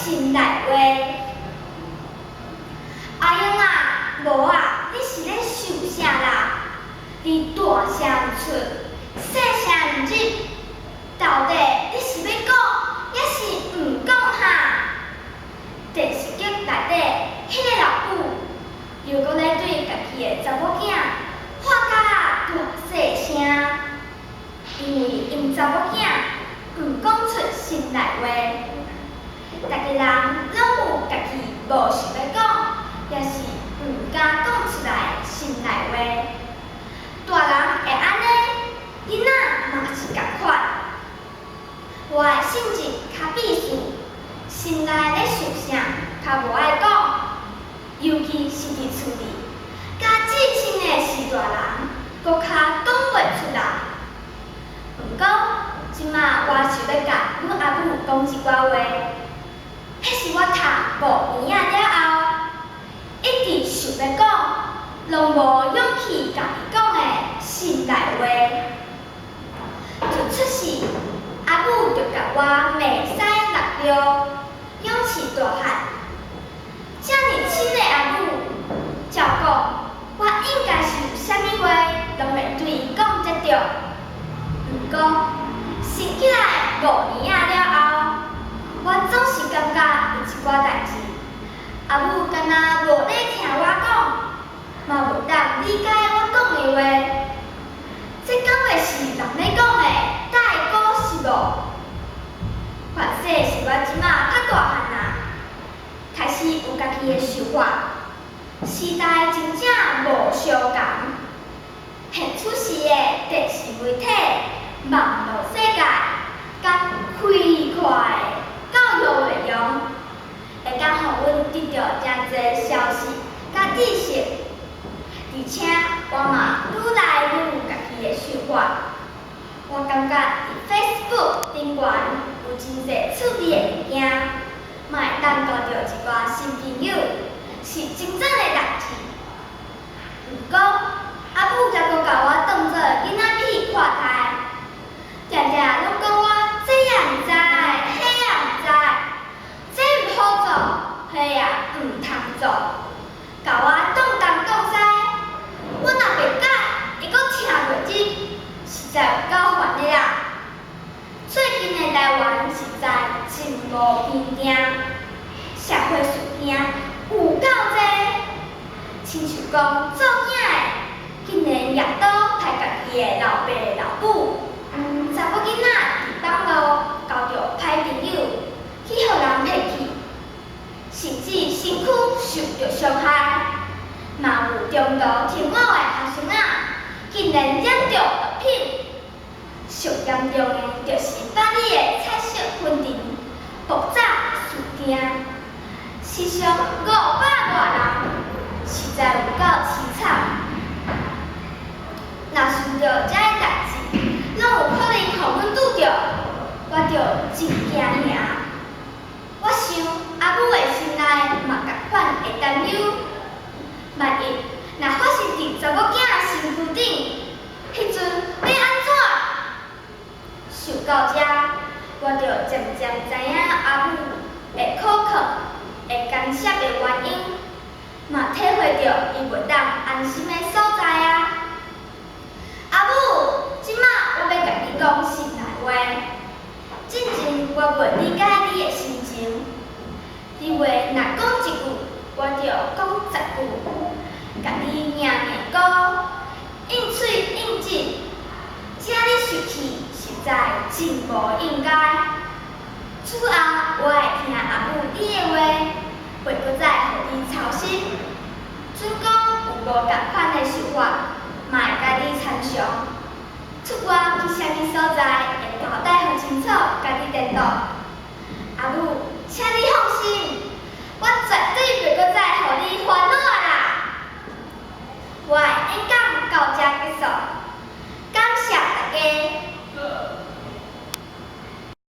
心內話。阿英啊，無啊，你是咧想啥啦？你大聲毋出，細聲毋入，到底你是欲講，抑是毋講哈？電視劇內底彼个老母，又閣咧對家己的查某囝喊甲大細聲，因為𪜶查某囝毋講出心內話。逐个人攏有家己無想欲講，抑是毋敢講出來的心內話。大人會按呢，囡仔嘛是仝款。我的性情較避暑，心內咧想啥，較無愛講，尤其是佇厝裡，佮至親的是大人，閣較講袂出來。毋過，這馬我想欲共阮阿母講一寡話，彼是我讀五年仔了後，一直想欲講，攏無勇氣共伊講的心內話。自出世，阿母就共我罵屎搦尿，養飼大漢。遮爾親的阿母，照講，我應該是有啥物話攏會對伊講才對。毋過，生起來五年仔了後，我總是感覺有一寡代誌，阿母敢若無咧聽我講，嘛袂當理解我講的話。這敢會是人咧講的代溝是無？或者是我這馬較大漢啊，開始有家己的想法，時代真正無相仝。現此時的電視媒體、網路世界，佮飛快的教育內容，會當予阮得著誠濟消息佮知識，而且我嘛愈來愈有家己的想法。我感覺佇 Facebook 頂懸有真濟趣味的物件，嘛會當交著一寡新朋友，是真讚的代誌。毋過，阿母猶閣共我當做囡仔屁看待，定定攏講我這也毋知，彼也毋知，這毋好做，彼也毋通做，共我擋東擋西。我若袂改，伊閣聽袂入，實在有夠煩的啦。最近的台灣實在真無平定，社會事件有夠濟，親像講做囝的，竟然攑刀刣家己的老爸老母，查某囡仔佇網路交著歹朋友，去予人騙去，甚至身軀受著傷害，嘛有中途停學的學生仔，竟然染著毒品。上嚴重的就是百里的彩色粉塵爆炸事件，死傷500外人，實在有夠悽慘。若想著這个代誌，攏有可能予阮拄著，我就真驚嚇。我想阿母的心內嘛仝款會擔憂，萬一若發生佇查某囝的身軀頂，彼陣欲按怎？想到這，我就漸漸知影阿母會苛刻、會干涉的原因，嘛體會著伊袂當安心的所在啊。阿母，這馬我欲共你講心內話。進前我袂理解你的心情，你話若講一句，我就講10句，共你硬硬講，應喙應舌，這你受氣實在真無應該。此後我會聽阿母你的話，袂閣再予你操心。準講有無仝款的想法，嘛會共你參詳。出外去啥物所在，會交代予清楚，共你聯絡。阿母，請你放心，我絕對袂閣再予你煩惱啊啦！我的演講到這結束，感謝大家。